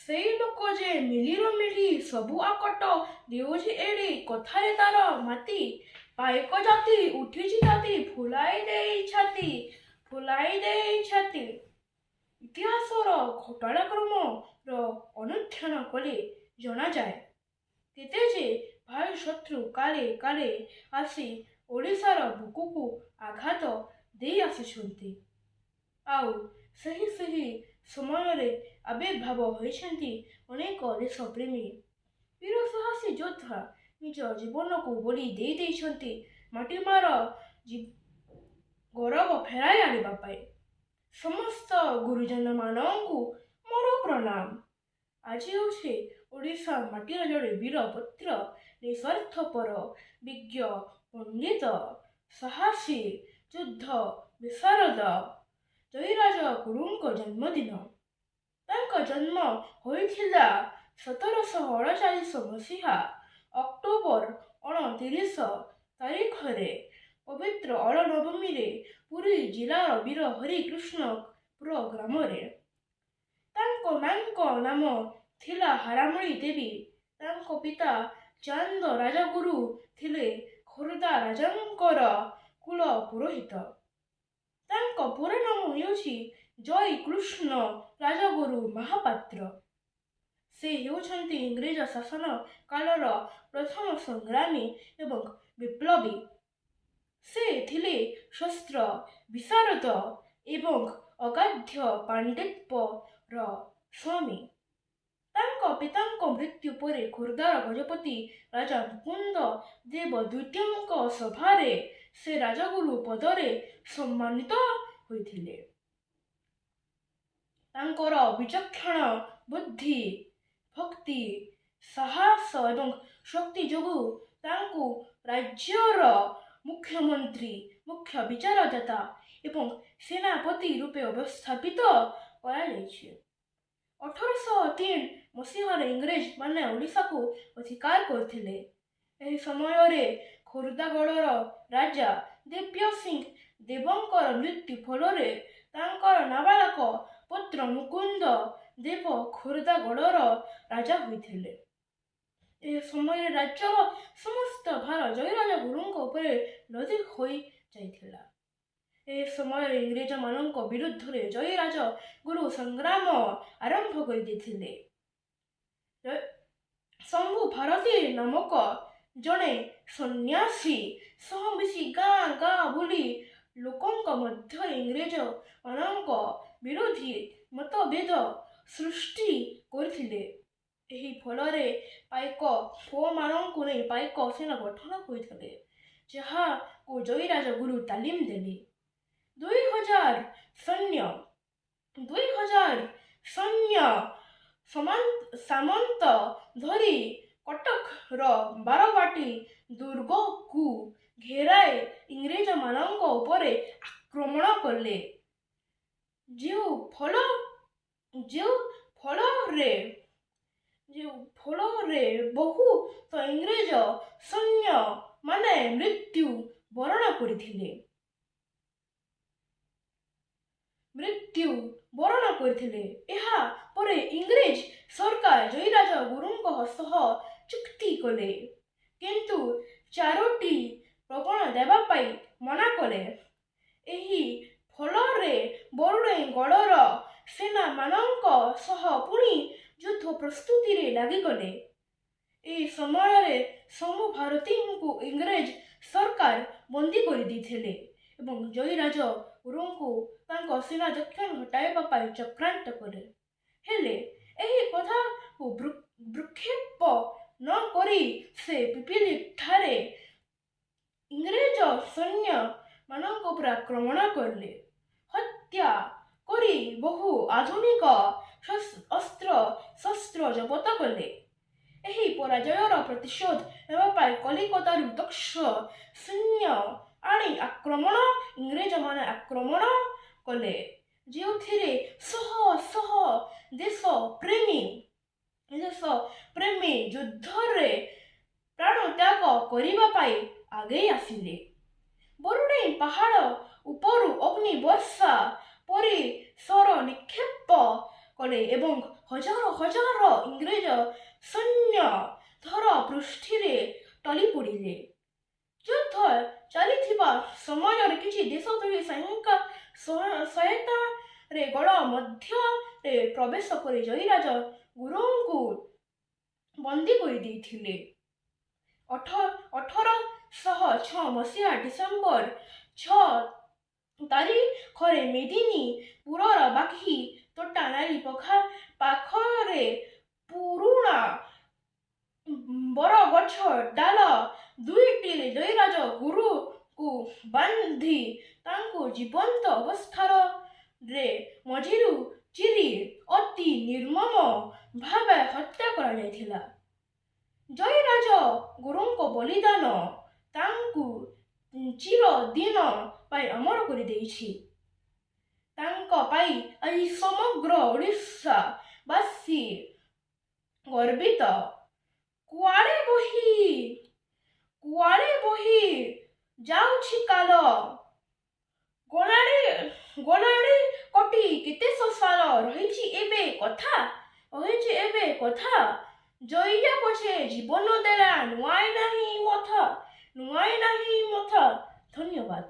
ସେଇ ଲୋକ ଯେ ମିଲିର ମିଲି ସବୁ ଆକଟ ଦେଉଛି ଏଡ଼ି, କଥାରେ ତାର ମାତି। ପାଇକ ଜାତି ଉଠିଛି ତାତି, ଫୁଲାଇ ଦେଇ ଛାତି, ଫୁଲାଇ ଦେଇ ଛାତି। ଇତିହାସର ଘଟଣାକ୍ରମର ଅନୁଧ୍ୟାନ କଲେ ଜଣାଯାଏ, କେତେ ଯେ ଭାଇ ଶତ୍ରୁ କାଳେ କାଳେ ଆସି ଓଡ଼ିଶାର ବୁକୁକୁ ଆଘାତ ଦେଇ ଆସିଛନ୍ତି। ଆଉ ସେହି ସେହି ସମୟରେ ଆବିର୍ଭାବ ହୋଇଛନ୍ତି ଅନେକ ଦେଶପ୍ରେମୀ ବୀର ସାହସୀ ଯୋଦ୍ଧା, ନିଜ ଜୀବନକୁ ବଳି ଦେଇ ଦେଇଛନ୍ତି ମାଟିମାର ଗୌରବ ଫେରାଇ ଆଣିବା ପାଇଁ। ସମସ୍ତ ଗୁରୁଜନମାନଙ୍କୁ ମୋର ପ୍ରଣାମ। ଆଜି ହେଉଛି ଓଡ଼ିଶା ମାଟିର ଜଣେ ବୀର ପୁତ୍ର, ନିସ୍ୱାର୍ଥପର, ବିଜ୍ଞ ପଣ୍ଡିତ, ସାହସୀ, ଯୁଦ୍ଧ ବିଶାରଦ ଜୟୀରାଜ ଗୁରୁଙ୍କ ଜନ୍ମଦିନ। ତାଙ୍କ ଜନ୍ମ ହୋଇଥିଲା 1739 ମସିହା ଅକ୍ଟୋବର 29 ତାରିଖରେ ପବିତ୍ର ଅଳନବମୀରେ ପୁରୀ ଜିଲ୍ଲାର ବୀର ହରିକୃଷ୍ଣପୁର ଗ୍ରାମରେ। ତାଙ୍କ ମାଙ୍କ ନାମ ଥିଲା ହାରାମଣି ଦେବୀ। ତାଙ୍କ ପିତା ଚାନ୍ଦ ରାଜଗୁରୁ ଥିଲେ ଖୋର୍ଦ୍ଧା ରାଜାଙ୍କର କୁଳ ପୁରୋହିତ। ତାଙ୍କ ପୁରା ନାମ ହେଉଛି ଜୟକୃଷ୍ଣ ରାଜଗୁରୁ ମହାପାତ୍ର। ସେ ହେଉଛନ୍ତି ଇଂରେଜ ଶାସନ କାଳର ପ୍ରଥମ ସଂଗ୍ରାମୀ ଏବଂ ବିପ୍ଳବୀ। ସେ ଥିଲେ ଶସ୍ତ୍ର ବିଶାରଦ ଏବଂ ଅଗାଧ୍ୟ ପାଣ୍ଡିତ୍ୟର ସ୍ୱାମୀ। ତାଙ୍କ ପିତାଙ୍କ ମୃତ୍ୟୁ ପରେ ଖୋର୍ଦ୍ଧାର ଗଜପତି ରାଜା ମୁକୁନ୍ଦ ଦେବ ଦ୍ୱିତୀୟଙ୍କ ସଭାରେ ସେ ରାଜଗୁରୁ ପଦରେ ସମ୍ମାନିତ ହୋଇଥିଲେ। ତାଙ୍କର ବିଚକ୍ଷଣ ବୁଦ୍ଧି, ଭକ୍ତି, ସାହସ ଏବଂ ଶକ୍ତି ଯୋଗୁଁ ତାଙ୍କୁ ରାଜ୍ୟର ମୁଖ୍ୟମନ୍ତ୍ରୀ, ମୁଖ୍ୟ ବିଚାରଦାତା ଏବଂ ସେନାପତି ରୂପେ ଅବସ୍ଥାପିତ କରାଯାଇଛି। 1803 ମସିହାରେ ଇଂରେଜମାନେ ଓଡ଼ିଶାକୁ ଅଧିକାର କରିଥିଲେ। ଏହି ସମୟରେ ଖୋର୍ଦ୍ଧାଗଡ଼ର ରାଜା ଦିବ୍ୟସିଂହ ଦେବଙ୍କର ମୃତ୍ୟୁ ଫଳରେ ତାଙ୍କର ନାବାଳକ ପୁତ୍ର ମୁକୁନ୍ଦ ଦେବ ଖୋର୍ଦ୍ଧାଗଡ଼ର ରାଜା ହୋଇଥିଲେ। ଏହି ସମୟରେ ରାଜ୍ୟର ସମସ୍ତ ଭାର ଜୟରାଜ ଗୁରୁଙ୍କ ଉପରେ ଲଦି ହୋଇ ଯାଇଥିଲା। ଏହି ସମୟରେ ଇଂରେଜମାନଙ୍କ ବିରୁଦ୍ଧରେ ଜୟରାଜ ଗୁରୁ ସଂଗ୍ରାମ ଆରମ୍ଭ କରିଦେଇଥିଲେ। ଶମ୍ଭୁ ଭାରତୀ ନାମକ ଜଣେ ସନ୍ନ୍ୟାସୀ ସହ ମିଶି ଗାଁ ଗାଁ ବୁଲି ଲୋକଙ୍କ ମଧ୍ୟରେ ଇଂରେଜମାନଙ୍କ ବିରୋଧୀ ମତଭେଦ ସୃଷ୍ଟି କରିଥିଲେ। ଏହି ଫଳରେ ପାଇକ ପୁଅମାନଙ୍କୁ ନେଇ ପାଇକ ସେନା ଗଠନ ହୋଇଥିଲେ, ଯାହାକୁ ଜୟରାଜ ଗୁରୁ ତାଲିମ ଦେଲେ। 2000 ସୈନ୍ୟ, 2000 ସୈନ୍ୟ ସାମନ୍ତ ଧରି କଟକର ବାରବାଟୀ ଦୁର୍ଗକୁ ଘେରାଇ ଇଂରେଜମାନଙ୍କ ଉପରେ ଆକ୍ରମଣ କଲେ, ଯେଉଁ ଫଳରେ ବହୁତ ଇଂରେଜ ସୈନ୍ୟମାନେ ମୃତ୍ୟୁ ବରଣ କରିଥିଲେ। ଏହା ପରେ ଇଂରେଜ ସରକାର ଜୟରାଜ ଗୁରୁଙ୍କ ସହ ଚୁକ୍ତି କଲେ, କିନ୍ତୁ ଚାରୋଟି ପ୍ରଗଣା ଦେବା ପାଇଁ ମନା କଲେ। ଏହି ଫଳରେ ବରୁଣେଇ ଗଡ଼ର ସେନାମାନଙ୍କ ସହ ପୁଣି ଯୁଦ୍ଧ ପ୍ରସ୍ତୁତିରେ ଲାଗିଗଲେ। ଏହି ସମୟରେ ଶମ୍ଭୁ ଭାରତୀଙ୍କୁ ଇଂରେଜ ସରକାର ବନ୍ଦୀ କରିଦେଇଥିଲେ ଏବଂ ଜୟରାଜ ଗୁରୁଙ୍କୁ ତାଙ୍କ ସେନାଧ୍ୟକ୍ଷ ହଟାଇବା ପାଇଁ ଚକ୍ରାନ୍ତ କଲେ। ହେଲେ ଏହି କଥାକୁ ଭ୍ରୂକ୍ଷେପ ନ କରି ସେ ପିପିଲି ଠାରେ ଇଂରେଜ ସୈନ୍ୟମାନଙ୍କ ଉପରେ ଆକ୍ରମଣ କଲେ। ହତ୍ୟା କରି ବହୁ ଆଧୁନିକ ଅସ୍ତ୍ର ଶସ୍ତ୍ର ଜବତ କଲେ। ଏହି ପରାଜୟର ପ୍ରତିଶୋଧ ନେବା ପାଇଁ କଲିକତାରୁ ଦକ୍ଷ ସୈନ୍ୟ ଆଣି ଇଂରେଜମାନେ ଆକ୍ରମଣ କଲେ, ଯେଉଁଥିରେ ଶହ ଶହ ଦେଶ ପ୍ରେମୀ ଯୁଦ୍ଧରେ ପ୍ରାଣତ୍ୟାଗ କରିବା ପାଇଁ ଆଗେଇ ଆସିଲେ। ବରୁଣେଇ ପାହାଡ଼ ଉପରୁ ଅଗ୍ନି ବର୍ଷା ପରି ଶର ନିକ୍ଷେପ କଲେ ଏବଂ ହଜାର ହଜାର ଇଂରେଜ ସୈନ୍ୟ ଧରା ପୃଷ୍ଠରେ ଟଳି ପଡ଼ିଲେ। ଯୁଦ୍ଧ ଚାଲିଥିବା ସମୟରେ କିଛି ଦେଶଦ୍ରୋହୀ ସୈନିକ ସହାୟତାରେ ଗଡ଼ ମଧ୍ୟରେ ପ୍ରବେଶ କରି ଜୟୀରାଜ ଗୁରୁଙ୍କୁ ବନ୍ଦୀ କରିଦେଇଥିଲେ। 1806 ମସିହା ଡିସେମ୍ବର 6 ତାରିଖରେ ମେଦିନୀପୁରର ବାଘି ତୋଟା ନାଲି ପାଖରେ ପୁରୁଣା ବରଗଛ ଡାଳ ଦୁଇଟିରେ ଜୟୀରାଜ ଗୁରୁଙ୍କୁ ବାନ୍ଧି ତାଙ୍କୁ ଜୀବନ୍ତ ଅବସ୍ଥାରେ ମଝିରୁ ଚିରି ଅତି ନିର୍ମମ ଭାବେ ହତ୍ୟା କରାଯାଇଥିଲା। ଜୟୀରାଜ ଗୁରୁଙ୍କ ବଳିଦାନ ତାଙ୍କୁ ଚିରଦିନ ପାଇଁ ଅମର କରିଦେଇଛି। ତାଙ୍କ ପାଇଁ ଆଜି ସମଗ୍ର ଓଡ଼ିଶାବାସୀ ଗର୍ବିତ। କୁଆଡ଼େ ବହି ଯାଉଛି କାଳ, ଗଲାଣି ଗଲାଣି କଟି କେତେ ସାଲ। ରହିଛି ଏବେ କଥା, ରହିଛି ଏବେ କଥା, ଜଇଆ ପଛେ ଜୀବନ ଦେଲା, ନୁଆଁଏ ନାହିଁ ମଥା, ନୁଆଁଏ ନାହିଁ ମଥା। ଧନ୍ୟବାଦ।